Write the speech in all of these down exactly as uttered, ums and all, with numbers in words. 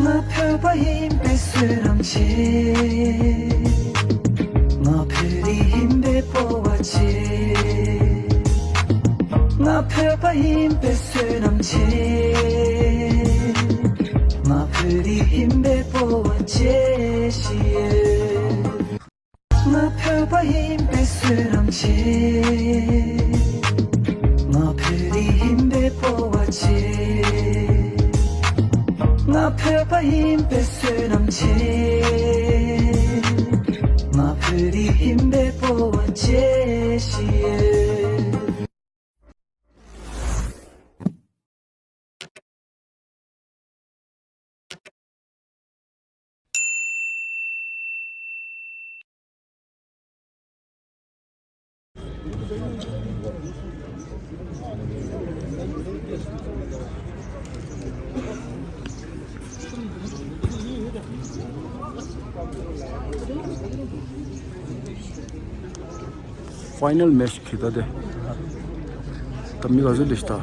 ང་བོད་པ་ཡིན་པའི་བསོད་ནམས་ཆེ། ང་བོད་རིགས་ཡིན་པའི་སྤོབས་པ་ཆེ། ང་བོད་པ་ཡིན་པའི་བསོད་ནམས་ཆེ། ང་བོད་རིགས་ཡིན་པའི་སྤོབས་པ་ཆེ་ཞེས། ང་བོད་པ་ཡིན་པའི་བསོད་ནམས་ཆེ། ང་བོད་རིགས་ཡིན་པའི་སྤོབས་པ་ཆེ། ང་བོད་པ་ཡིན་པའི་བསོད་ནམས་ཆེ། ང་བོད་རིགས་ཡིན་པའི་སྤོབས་པ་ཆེ་ཞེས། ཕའི་ནལ་མེ་ཆི་གི་ད་དེ། ད་མི་ག་ཚོད་སླེབས་ཤག་ད།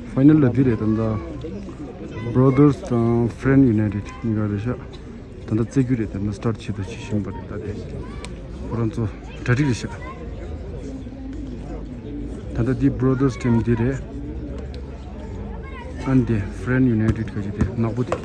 ཕའི་ནལ་ལ་འདི་རེད་ད་ལྟ། བྷ་རོ་དར་སི་དང་ཧྥི་རེན་ཌི་ཡུ་ནའི་ཊེཌ་གཉིས་ཀ་རེད་ཤག་ད་ལྟ་རྩེད་རྒྱུ་རེད། ད་ལྟ་སི་ཊར་ཊི་བྱེད་དང་བྱེད་བཞིན་པ་རེད། ད་དེ་ཁོ་རང་ཚོ་གྲ་སྒྲིག་རེད་ཤག་ད་ལྟ་འདི་བྷ་རོ་དར་སི་ཊིམ་འདི་རེད། ཨ་ནི་དེ་ཧྥི་རེན་ཌི་ཡུ་ནའི་ཊེཌ་ག་ཅིག་དེ་ནག་པོ་དེ།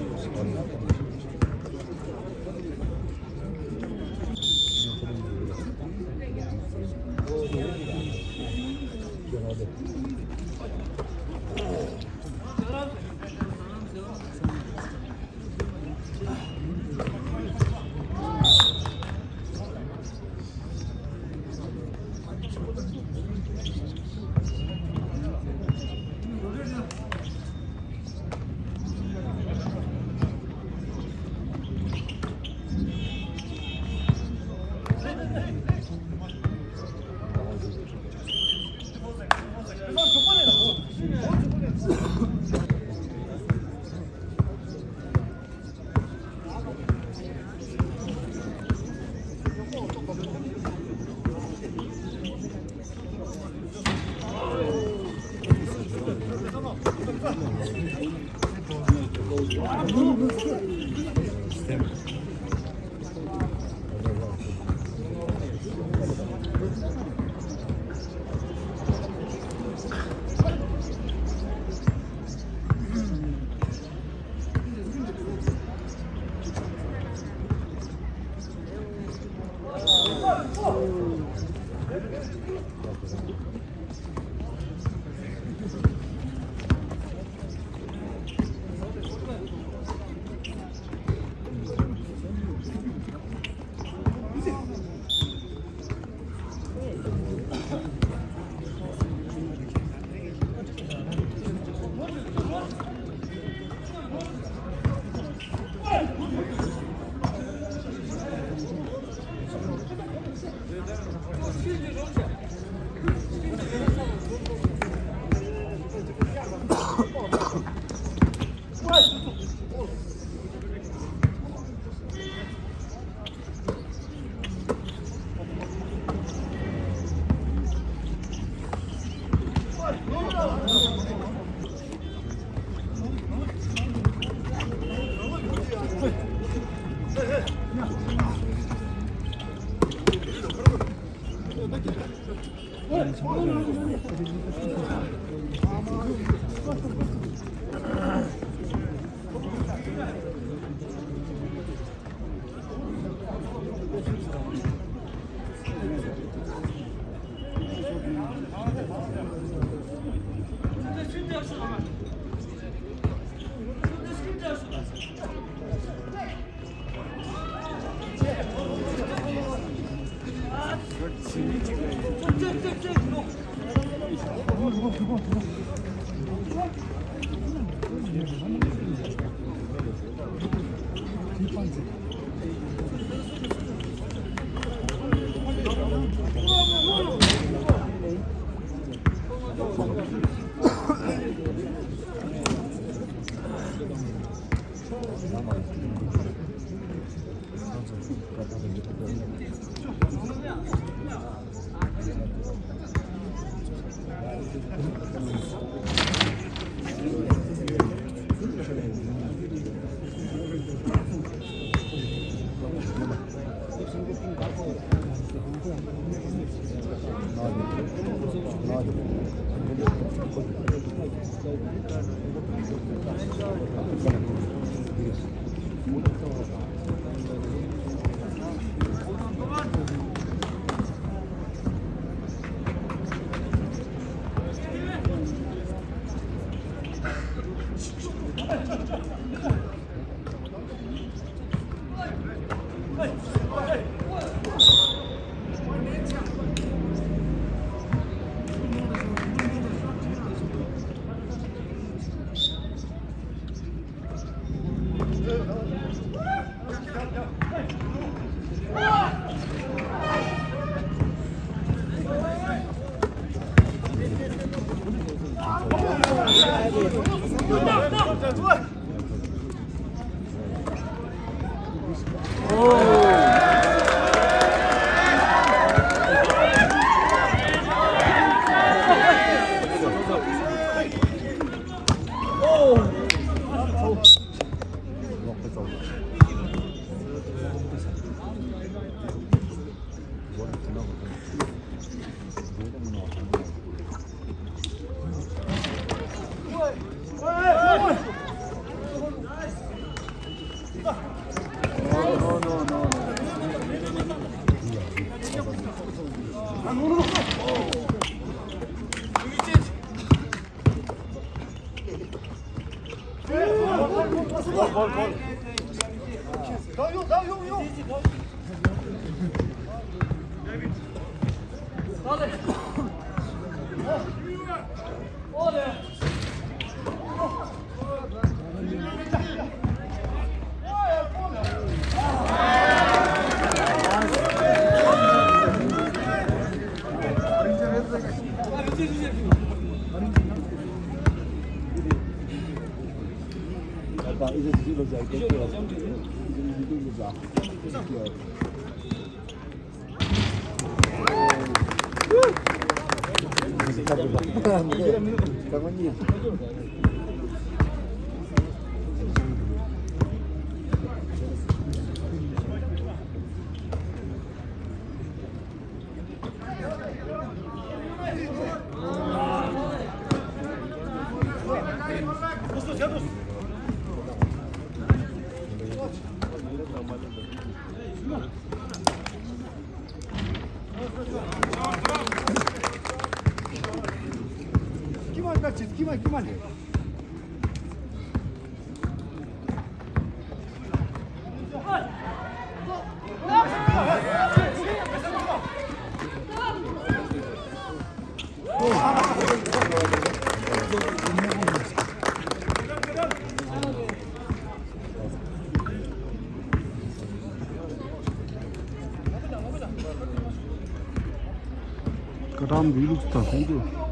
བཀའ་ཐང་འདི་ལུགས་དང་ཁོང་ཚོས།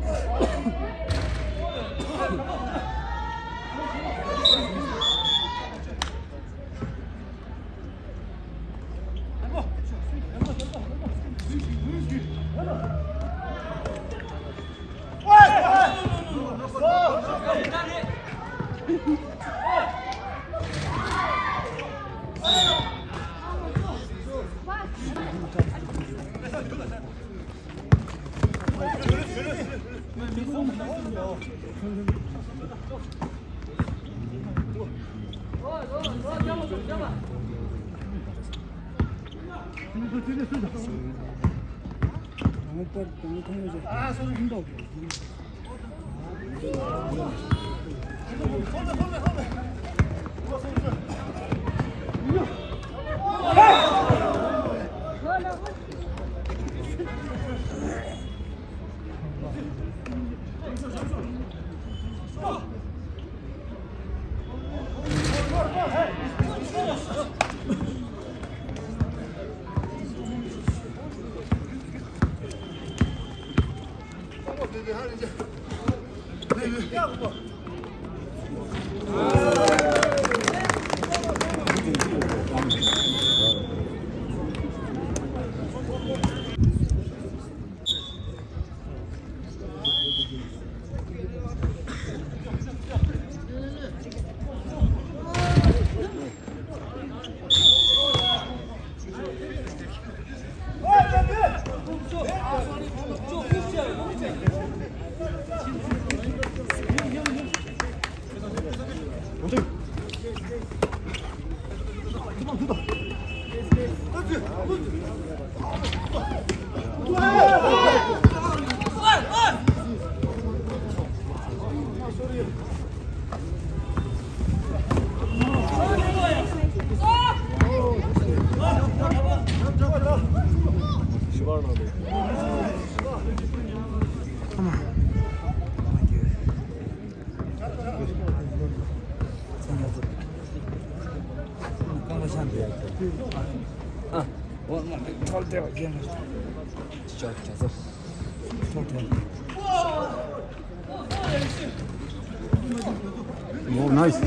Oh, nice.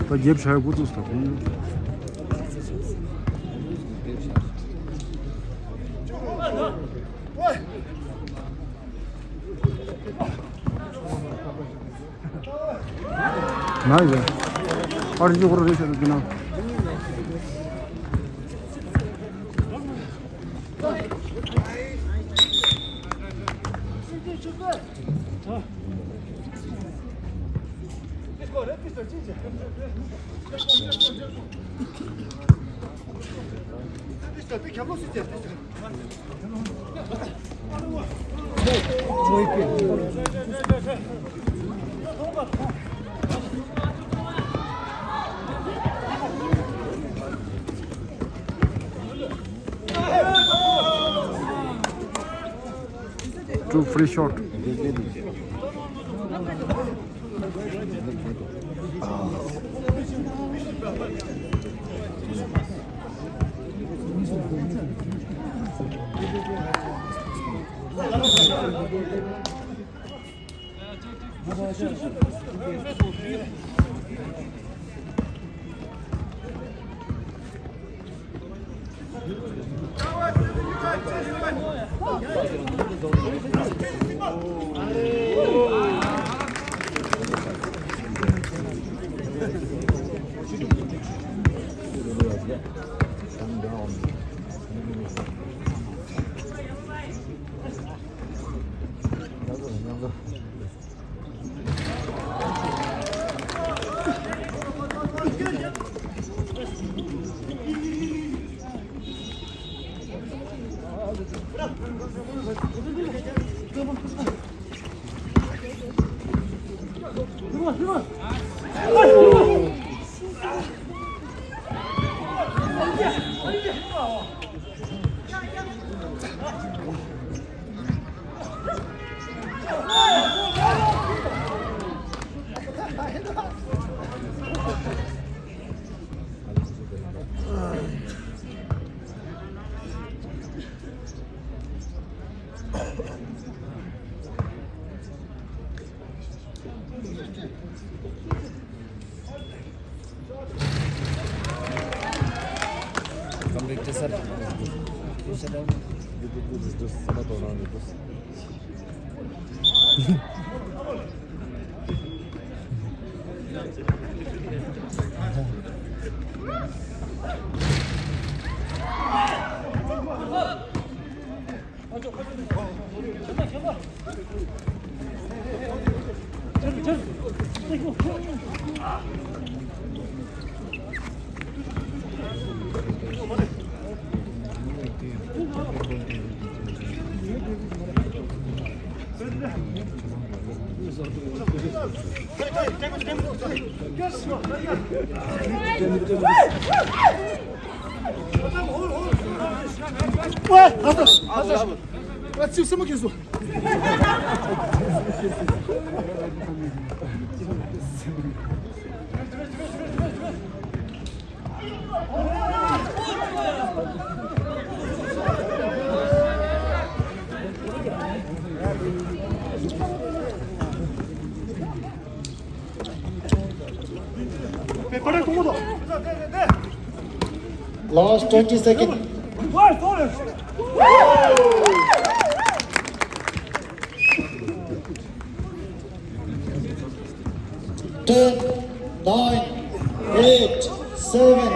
ད་རྒྱབ་ཆགས་འགོ་བཙུགས་སོང་། ང་ཡོད། ཨ་རི་ཅི་ཧོར་རེད་ཤག་གི་ན། Two free shot. Last twenty second. Ten, nine, eight, seven.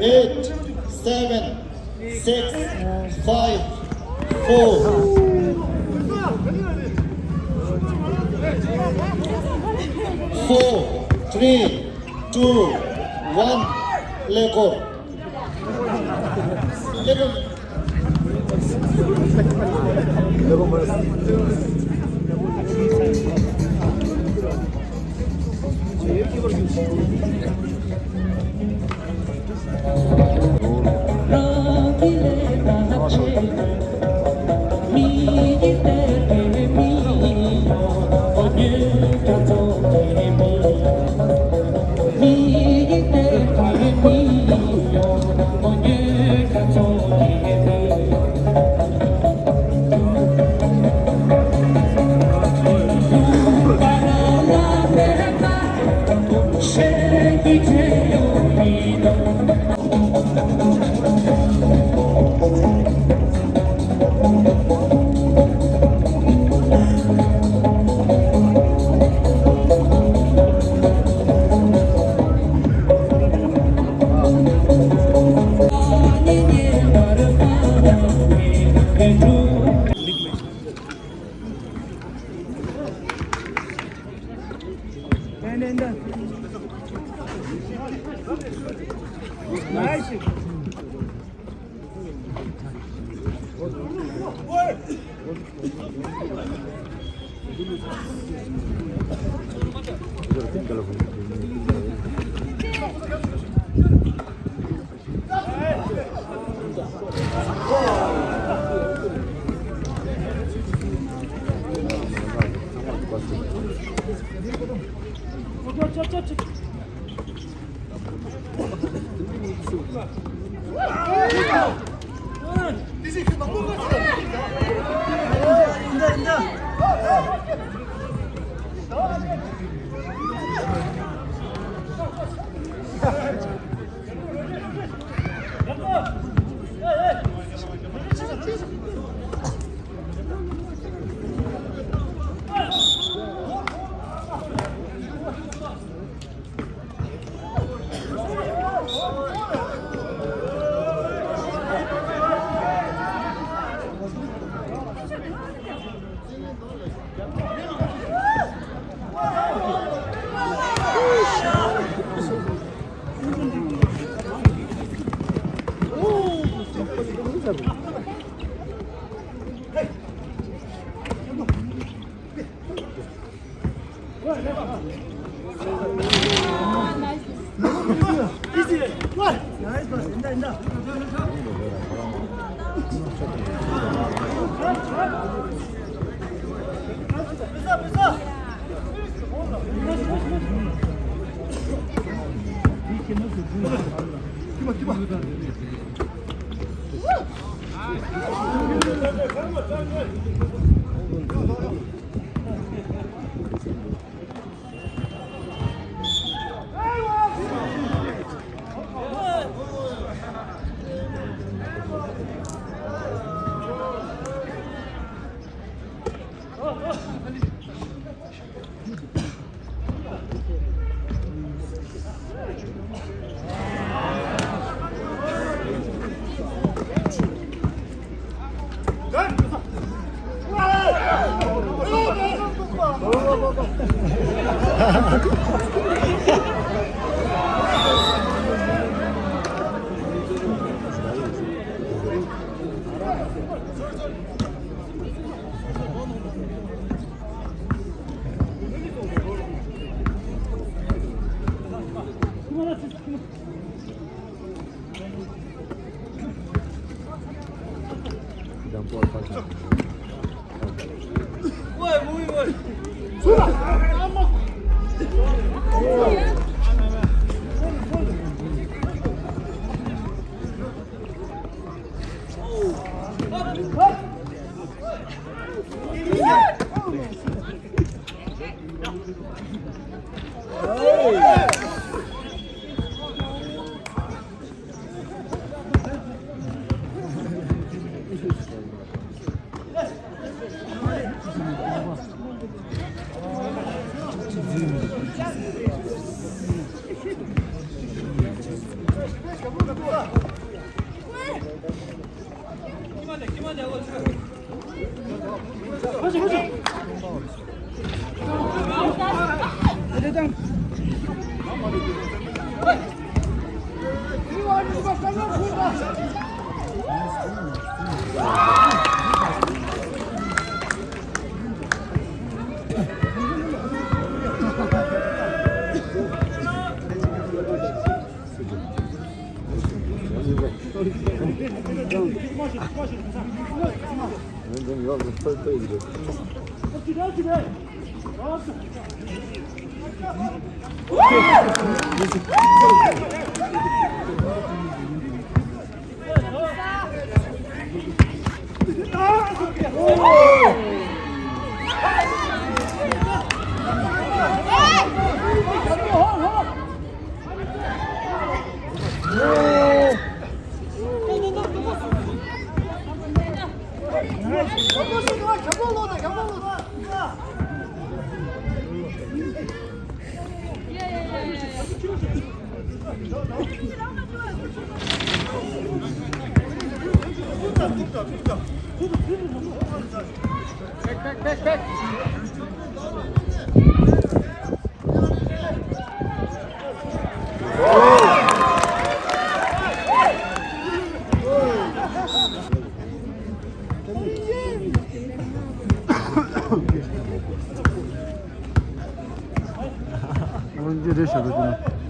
Eight, seven, six, five, four, four, three, two, one, let go. Let go. Nice. འདི་རེད་ཤག་པ་དེ་ནི།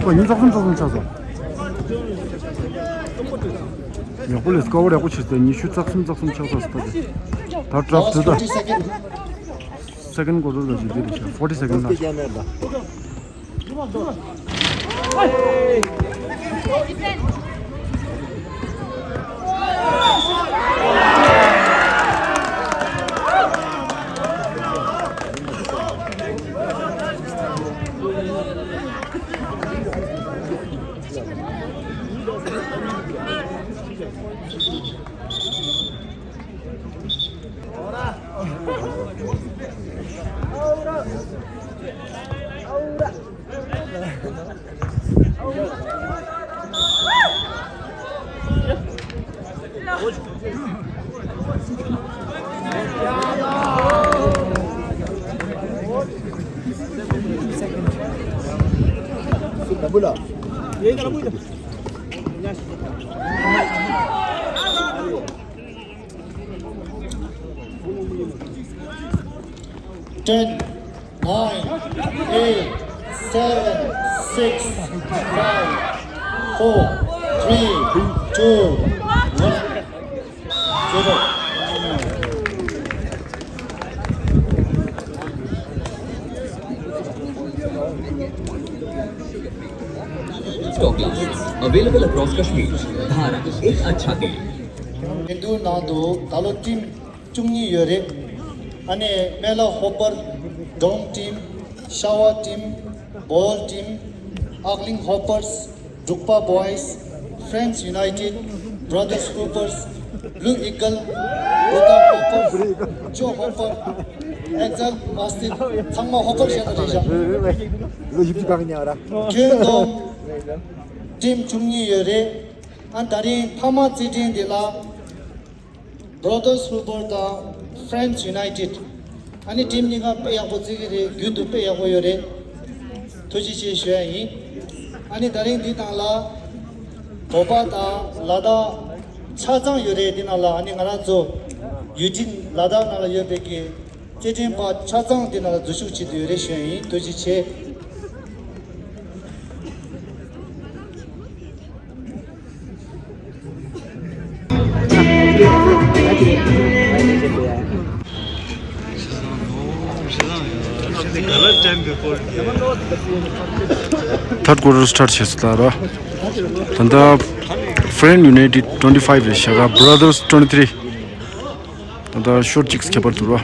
ཁོ་ཉིས་རྩ་གསུམ་རྩ་གསུམ་ཆགས་སོང་། ཡག་པོ་ལས་སྐོར་བར་ཡག་པོ་བྱས་ཏེ་ཉི་ཤུ་རྩ་གསུམ་རྩ་གསུམ་ཆགས་སོང་ཟེར་ཏེ། ད་ཌ་རོབ་བཟོས་ད། སེ་ཀེན་ཌི་ཀོ་ཊར་ལ་ཞིག་འདི་རེད་ཤག་ཕོར་ཊི་སེ་ཀེན་ཌི་ལ། Ten, nine, eight, seven, six, five, four, three, two, one, zero. Stock list available across Kashmir. Dhara, ek achha dil. Hindu ནང་དུ་ད་ལོ་ཊིམ་བཅུ་གཉིས་ཡོད་རེད། ཨ་ནི་སྨན་བླ་ཧོ་པར། ཌོམ་ཊིམ། ཤ་ཝ་ཊིམ། བོལ་ཊིམ། ཨག་ལིང་ཧོ་པར། འབྲུག་པ་བོའི་སི། ཕྲེན་ཌི་སི་ཡུ་ནའི་ཊིཌ། བྷ་ར་དར་སི་ཧུ་པར། བླུ་ཨི་གལ། བྷུ་ཏཱ་ཧོ་པར། ཇོ་ཧོ་པར། ཨེག་ཟེལ་མ་སི་ཊིཌ། ཚང་མ་ཧོ་པར་བཤད་ད་རེད་བཞག་ལོ་བཞི་བཅུ་གང་ཉག་ར། ཁྱོན་བསྡོམས་ཊིམ་བཅུ་གཉིས་ཡོད་རེད། ཨ་ད་རིང་མཐའ་མ་རྩེད་འགྲན་འདི་ལ། བྷ་ར་དར་སི་ཧུ་པར་དང་ཕྲེན་ཌི་སི་ཡུ་ནའི་ཊིཌ། ཨ་ནི་ཊིམ་གཉིས་ཀ་དཔེ་ཡག་པོ་རྩེ་གི་རེད། རྒྱུན་དུ་དཔེ་ཡག་པོ་ཡོད་རེད། ཐུགས་རྗེ་ཆེ་ཞུ་ཡ་ཡིན། ཨ་ནི་ད་རིང་འདི་ནང་ལ་བོད་པ་དང་ལ་དྭགས་ཆ་ཚང་ཡོད་རེད། འདི་ནང་ལ་ཨ་ནི་ང་རང་ཚོ་ཡུལ་གྲུ་ལ་དྭགས་ནང་ལ་ཡོད་པའི་གི་རྩེད་འགྲན་པ་ཆ་ཚང་འདི་ནང་ལ་འཛུལ་ཞུགས་བྱེད་དུ་ཡོད་རེད་ཞུ་ཡ་ཡིན། ཐུགས་རྗེ་ཆེ། ཐར་ཌི་ཀོ་ཊར་སི་ཊར་ཊི་བྱས་སོང་ད་ར། ད་ལྟ་ཕྲེན་ཌི་སི་ཡུ་ནའི་ཊིཌ་ཊུ་ཝེན་ཊི་ཕའིབ་རེད་ཤག་ར། བྷ་ར་དར་སི་ཊུ་ཝེན་ཊི་ཐི་རི། ད་ལྟ་ཤོཊ་གཅིག་ཁྱད་པར་འདུག་ར།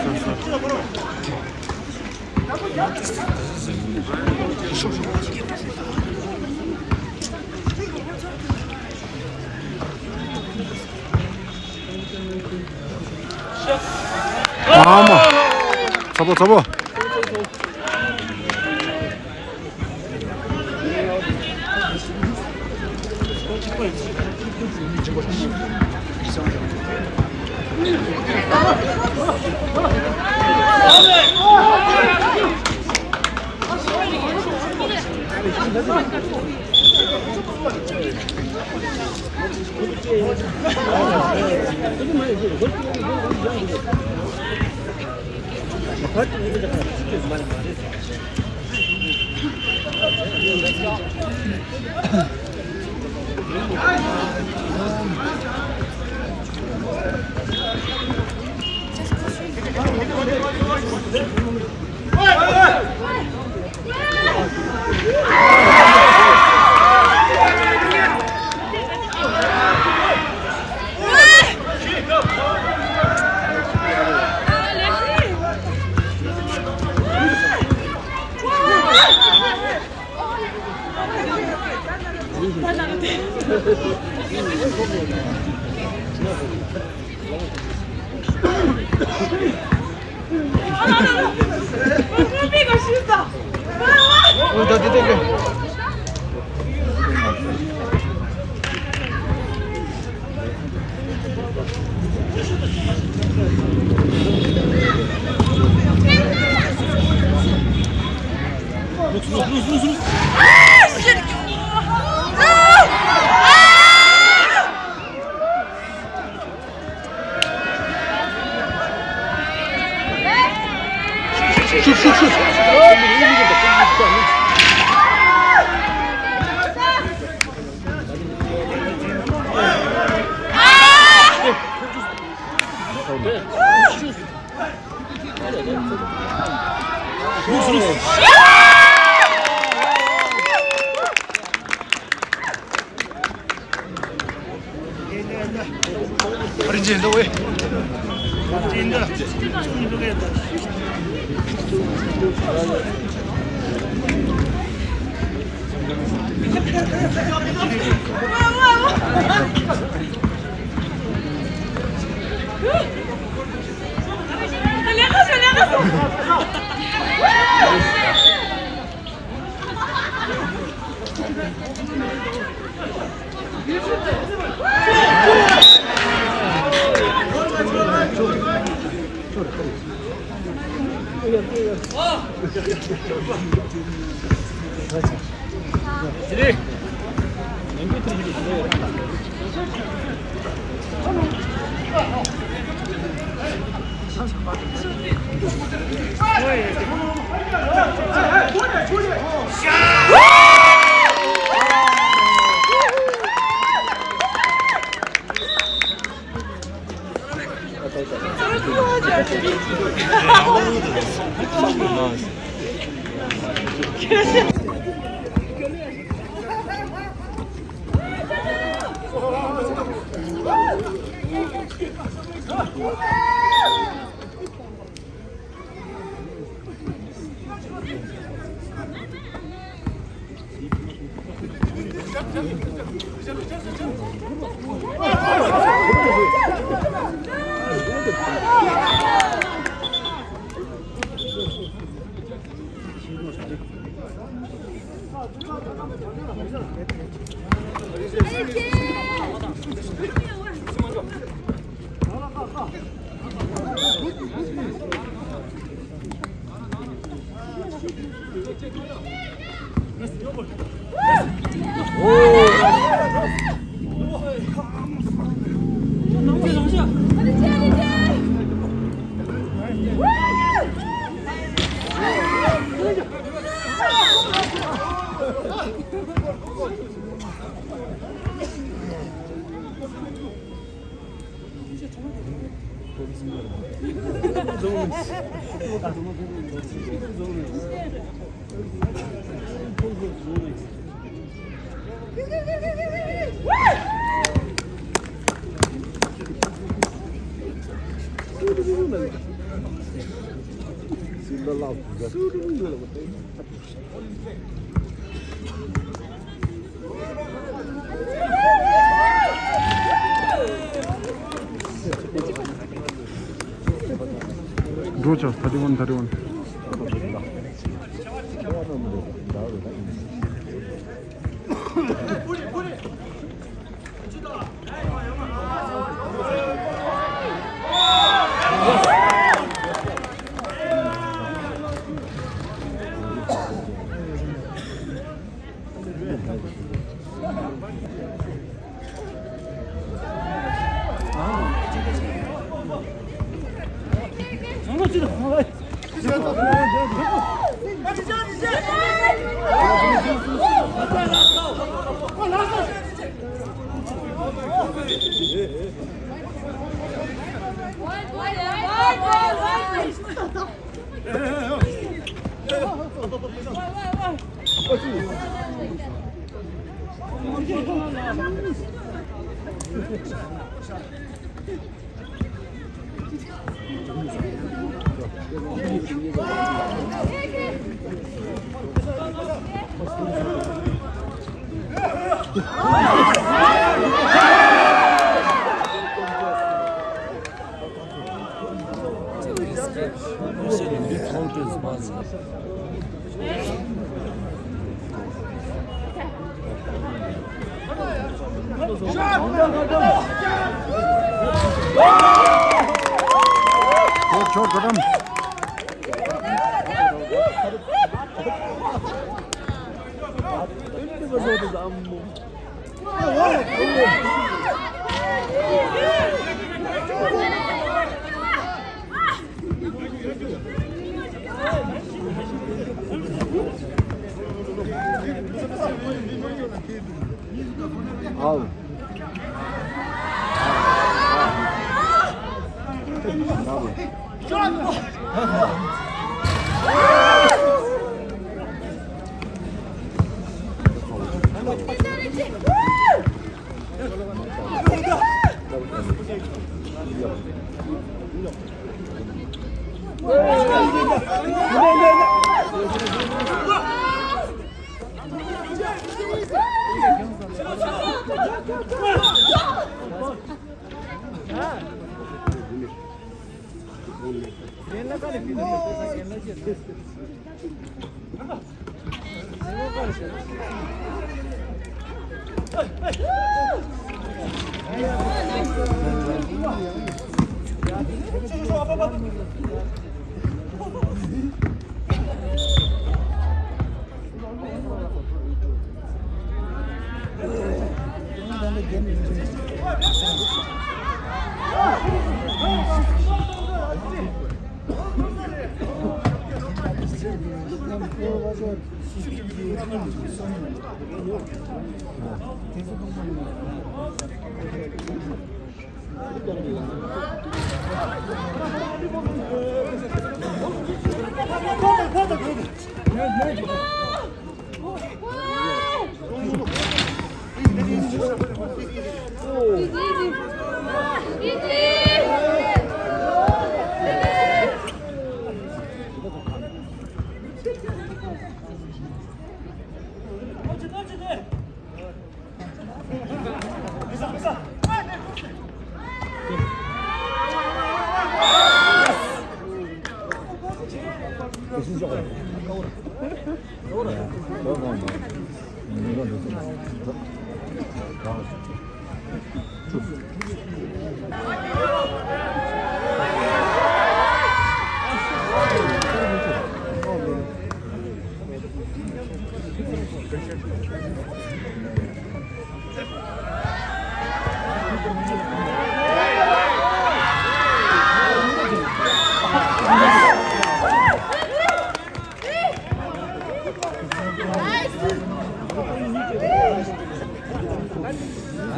ཨ་མ། ཚ་པོ་ཚ་པོ། འགྲོ་ཆ་thirty one, thirty one.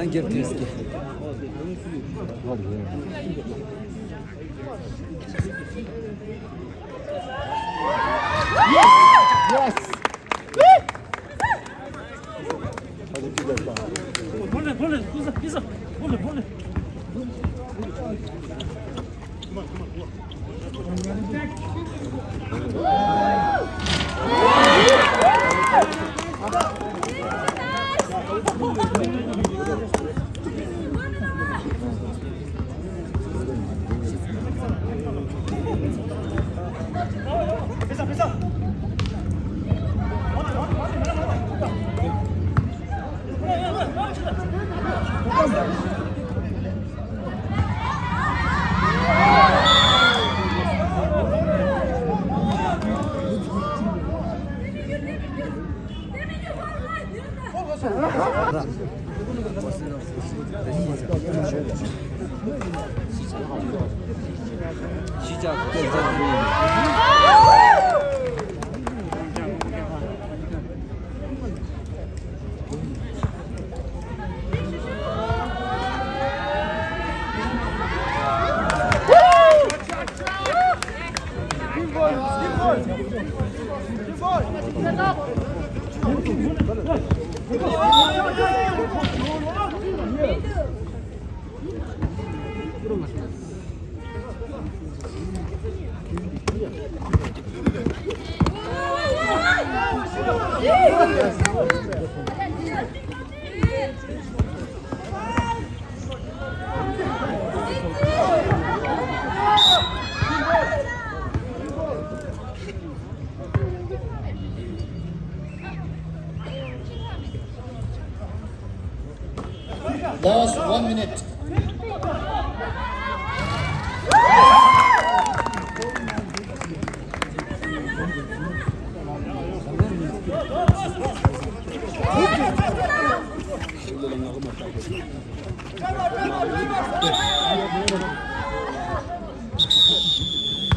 Ангел Кристи. Yes! Last one minute.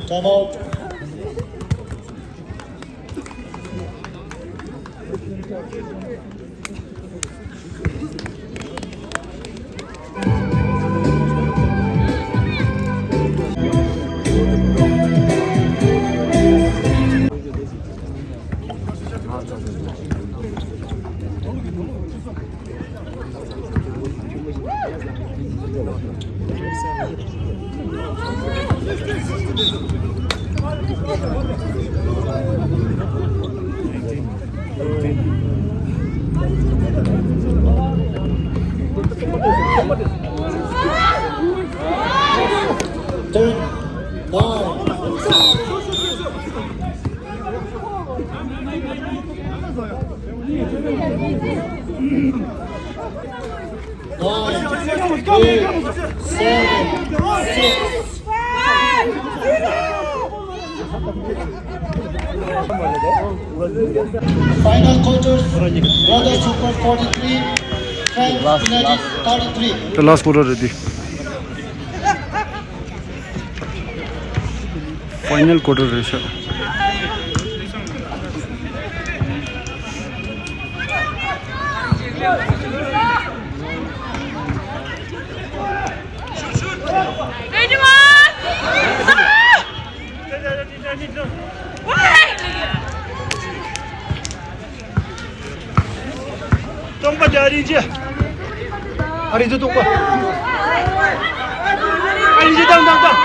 Time out. Ten, nine. Nine, eight, seven, six. Final quarters, Brothers Super forty-three, Friends United thirty-three. The last quarter ready. Final quarter རེད་ཤག་སྟོང་པ་རྒྱ་རིན་ཆེ། ཨ་རི་ཚོ་སྟོང་པ། ཨ་རི་ཚོ་བཏང་བཏང་བཏང་།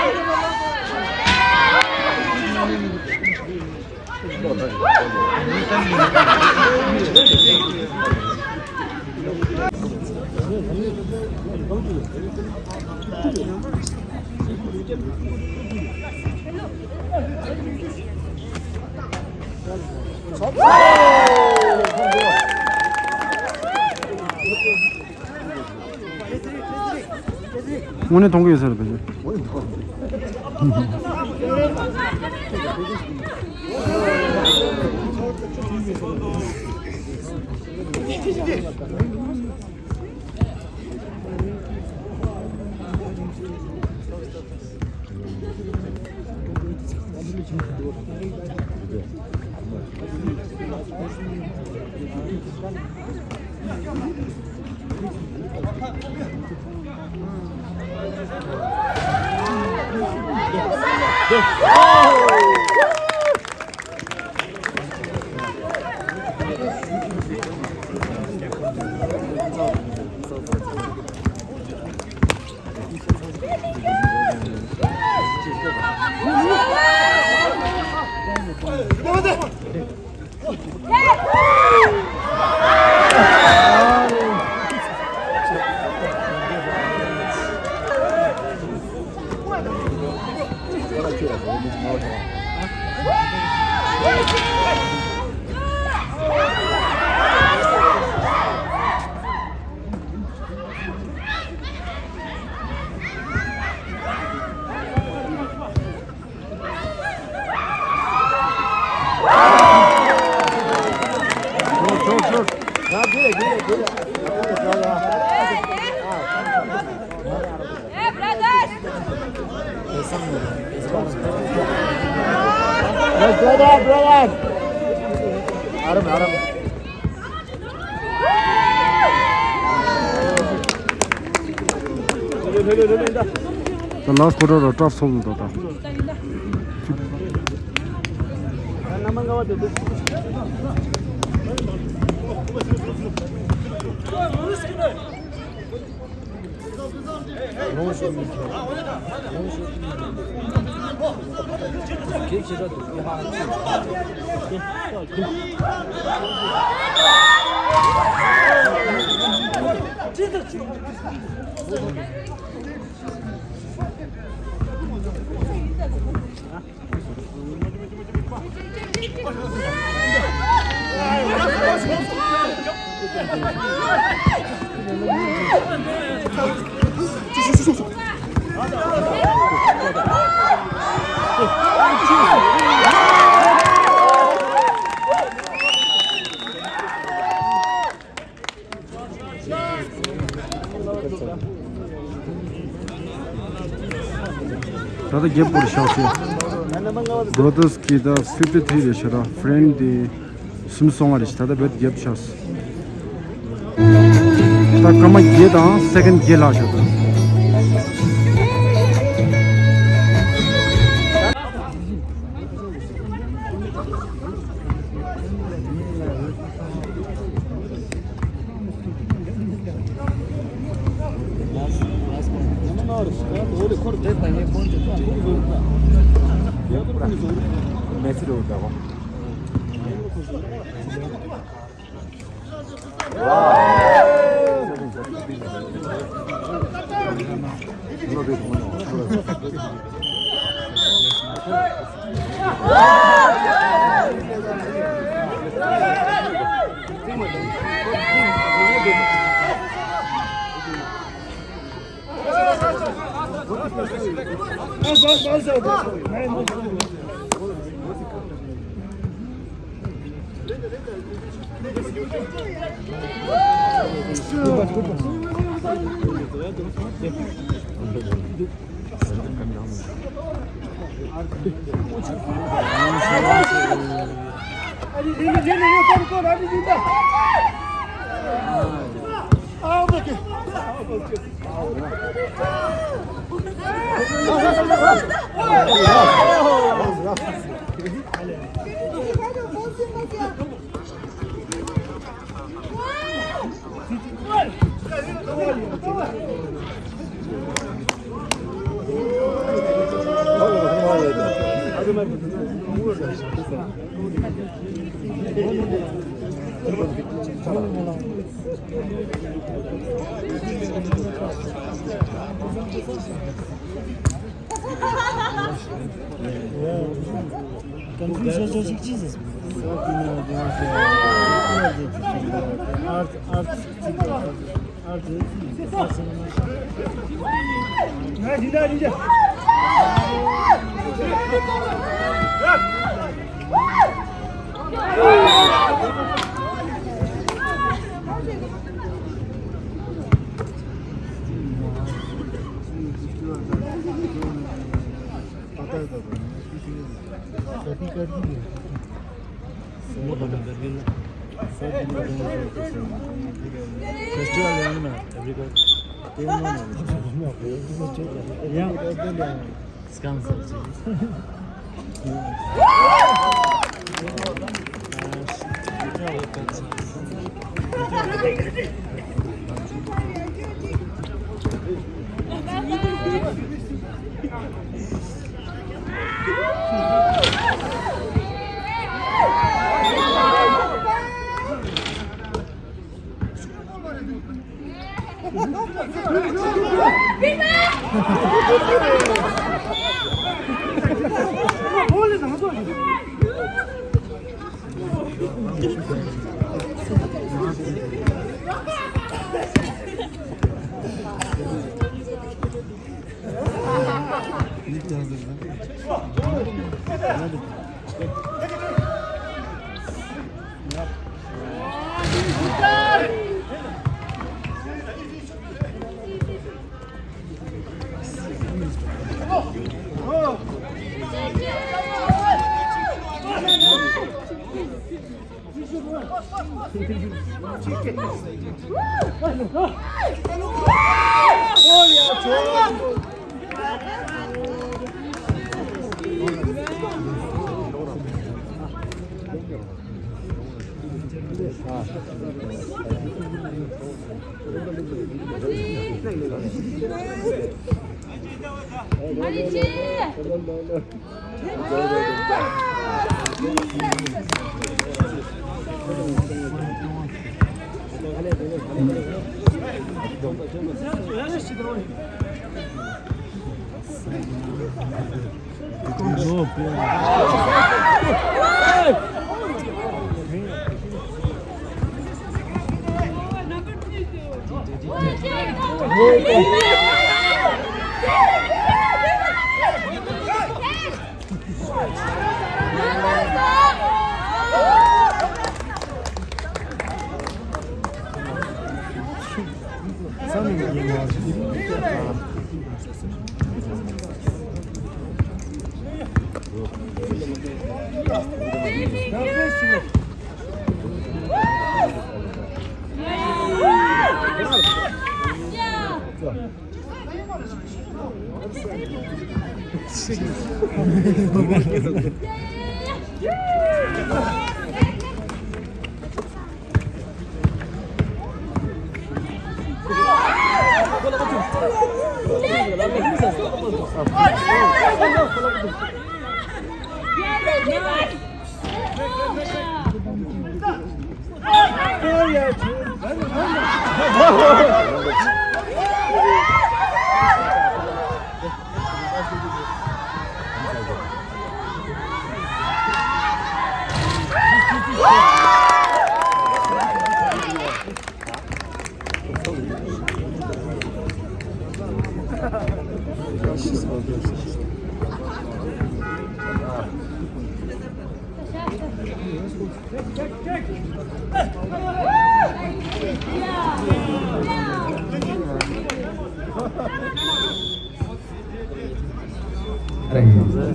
དངོས་གནས་མཐོང་གི་ཡོད་ས་རེད་བེ་ཅོ། Hey, brothers! Brother, brother! The last quarter of twelve sold. ད་ལྟ་རྒྱབ་སྐོར་ཤོག་ཤེ། Brothers གི་ད་fifty three རེད་ཤག་ར། Friend དེ་སུམ་ཅུ་སོ་ལྔ་རེད་ཤག་ད་ལྟ་བེད་རྒྱབ་ཤག་ད་སྐར་མ་བརྒྱད་དང་སེ་ཀེན་བརྒྱད་ལྷག་ཤག་ད། Confusion, Jesus. Art, art. Festival ཡང་ན་every day ཡང་སྐམ་ས་ཅིག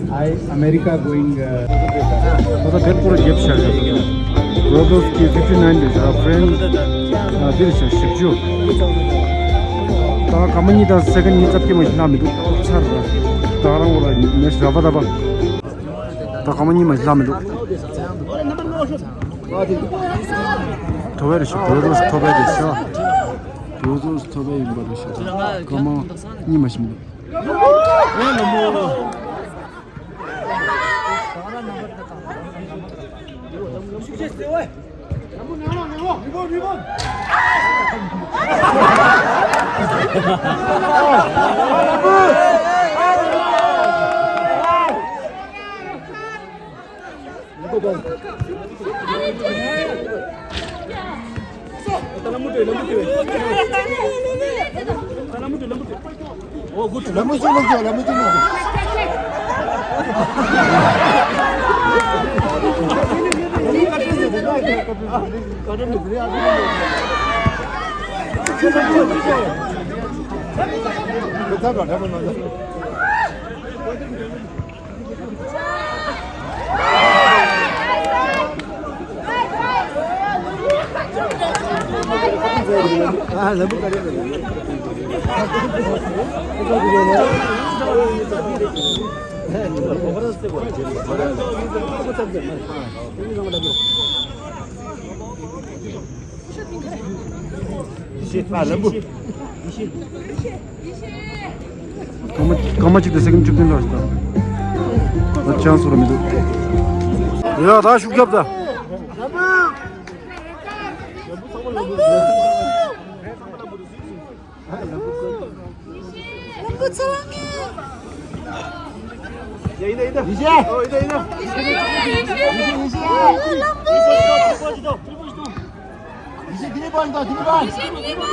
I America going. ད་ལྟ་བེད་སྐོར་རྒྱབ་ཤར་རེད། Brothers གི fifty nine རེད། ད་friend འདིར་ཤར་བཞི་བཅུ། ད་སྐར་མ་གཉིས་དང་second གཉིས་ཙམ་སྐྱེས་མ་ཞིག་ལྷག་མི་འདུག་ཚར་ར། ད་རང་འོ་ར་མེ་ཤི་ར་བ་ད་བ། ད་སྐར་མ་གཉིས་མ་ཞིག་ལྷག་མི་འདུག་ཐོབ་པ་རེད་ཤག Brothers ཐོབ་པ་རེད་ཤག Brothers ཐོབ་པ་ཡིན་པ་རེད་ཤག་ད་སྐར་མ་གཉིས་མ་ཞིག་མི་འདུག་ཨ་ལམ་བུ། སྐར་མ་སྐར་མ་གཅིག་དང་སེ་ཀེན་ཌི་བཅུ་བདུན་ལ་ཞིག་དང་། ད་ཆན་སི་ར་མི་འདུག་ཡ་ད་ཤུགས་རྒྱབ་ད། ལམ་བུ་ཚ་བ་ངན། ཡ་ཡིན་ད་ཡིན་ད། ཡིན་ཤེས། ཨོ་ཡིན་ད་ཡིན་ད། ཡིན་ཤེས་ཡིན་ཤེས། ཡིན་ཤེས་ཡིན་ཤེས། ཡིན་ཤེས་དེ་ནས་པར་ཡིན་ད་དེ་ནས་པར།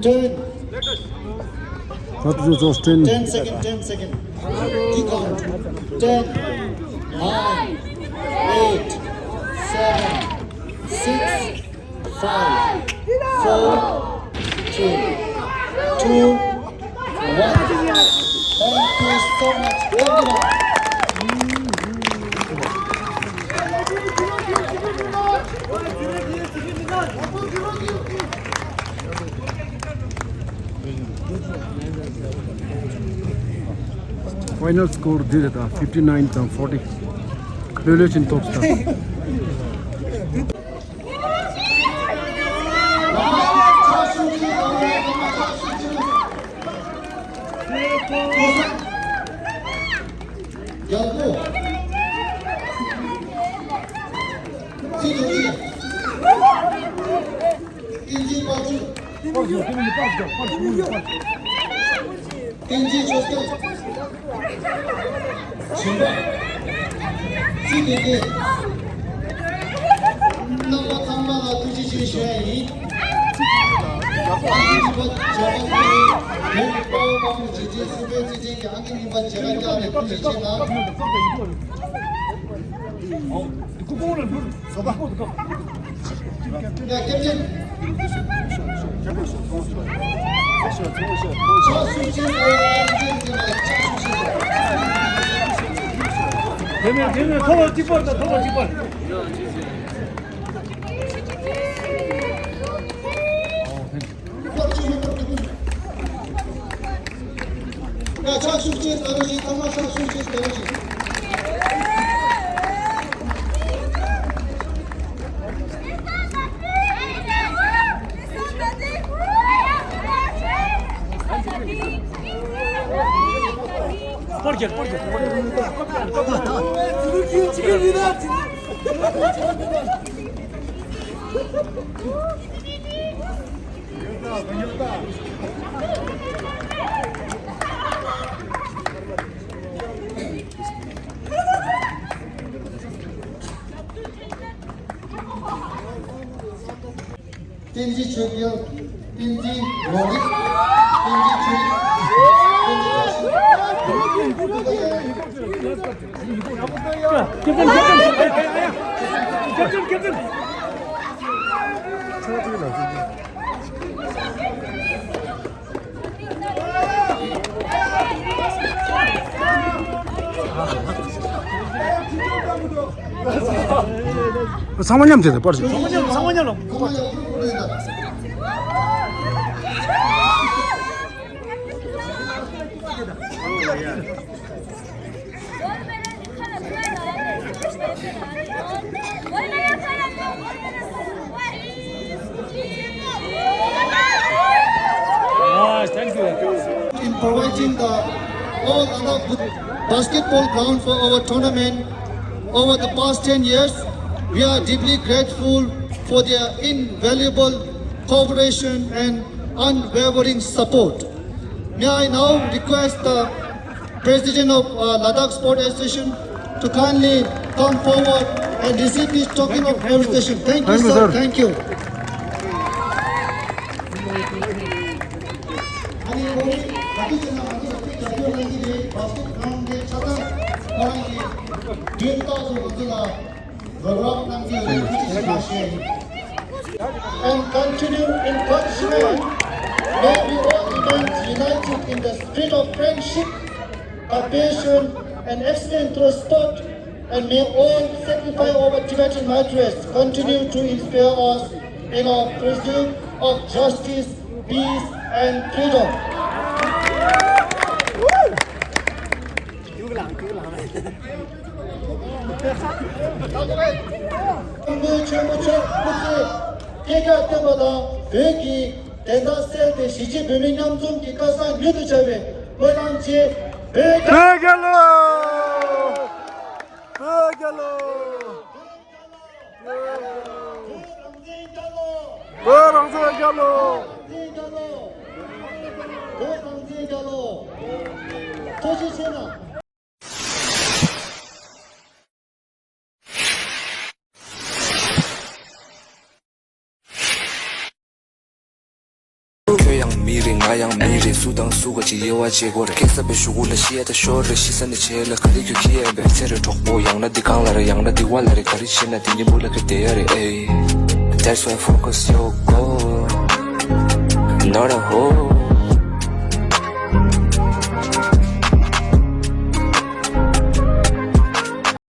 Ten. What is it, Justin? Ten second, ten second. You count. Ten, nine, eight, seven, six, five, four, three, two, one. Thank you so much, everyone. Final score འདི་རེད་ད། fifty nine དང་forty། ལྷོད་ལྷོད་ཕྱིན་ཐོབ་སྟེ། བསྟན་འཛིན་ཆོས་སྐྱབས། བྱིན་པ། ཚིག་དེ་སྟེ། རྣམ་པ་ཚང་མ་ལ་ཐུགས་རྗེ་ཆེ་ཞུ་ཡ་ཡིན། ཨང་ཀི་གཉིས་པ་བྱ་བ་ཀུན་ལས་བོད་ཀྱི་དཔའ་བོ་དཔའ་མོ་རྗེས་དྲན་གསུམ་པའི་བརྩེ་ཆེན་གྱི་ཨང་ཀི་གཉིས་པ་བྱ་བ་བསྐྱངས་ནས་ཐུགས་རྗེ་ཆེ་གནང་། ཡ། ཀེབ་ཏེན། དེ་ནས་དེ་ནས་ཐོག་གཅིག་པར་དང་ཐོག་གཅིག་པར། ཕྱག་ཤུགས་ཆེ་ཟེར་རོགས་ཞིག་ཐ་མ་ཕྱག་ཤུགས་ཆེ་ཟེར་རོགས་ཞིག་སྤོར་རྒྱག་སྤོར་རྒྱག་སྤོར་རྒྱག་བསྟན་འཛིན་ཆོས་རྒྱལ། བསྟན་འཛིན་རོ་ལིག་བསྟན་འཛིན་ཆོས། བསྟན་འཛིན་ཆོས། ཁེབས་ཙམ་ཁེབས་ཙམ། ཁེབས་ཙམ་ཁེབས་ཙམ། ཚང་མ་མཉམ་དེ་དང་པར་ཞིག་ཚང་མ་མཉམ་ཚང་མ་མཉམ་ལ། Thank you. In providing the all Ladakh basketball ground for our tournament over the past ten years, we are deeply grateful for their invaluable cooperation and unwavering support. May I now request the President of uh, Ladakh Sport Association to kindly come forward and receive this token of felicitation. Thank you, sir. Thank you. And continue encouragement. May we all United in the spirit of friendship, compassion, and excellence through sport, and may all sacrifice over Tibetan martyrs continue to inspire us in our pursuit of justice, peace, and freedom. ཀྲུང་གོའི་ཆེན་པོ་མཆོག་སྐུ་ཚེ་བསྐལ་བརྒྱར་བརྟན་པ་དང་། བོད་ཀྱི་བདེན་མཐའ་གསལ་ཏེ་གཞིས་བྱེས་བོད་མི་མཉམ་འཛོམས་ཀྱི་བཀའ་བཟང་མྱུར་དུ་འཆར་བའི་སྨོན་ལམ་བཅས། བོད་རྒྱལ་ལོ། བོད་རྒྱལ་ལོ། བོད་རྒྱལ་ལོ། བོད་རང་བཙན་རྒྱལ་ལོ། བོད་རང་བཙན་རྒྱལ་ལོ། བོད་རང་བཙན་རྒྱལ་ལོ། བོད་རང་བཙན་རྒྱལ་ལོ། ཐུགས་རྗེ་ཆེ་གནང་། ཁྱོད་ཡང་མི་རེད། ང་ཡང་མི་རེད། སུ་དང་སུ་ག་ཅིག་དབྱེ་བ་འབྱེད་དགོས་རེད། སྐད་གསར་པའི་གཞུག་གུ་ལ་ཤི་ཡ་ད་ཤོར་རེད། ཤི་ས་ནས་བྱས་ལ་ག་རེ་ཁྱོད་ཁྱི་ཡ་ཡིན་པས། ཚེ་རིང་གྲོགས་པོ། ཡང་ན་འདི་གང་ལ་རེད། ཡང་ན་འདི་བ་ལ་རེད། ག་རེ་བྱེད་ན་འདི་གཉིས་པོ་ལ་ཁྱོད་བསྡད་ཡ་རེད། ཨེ། That's why focus your goal, not a hole.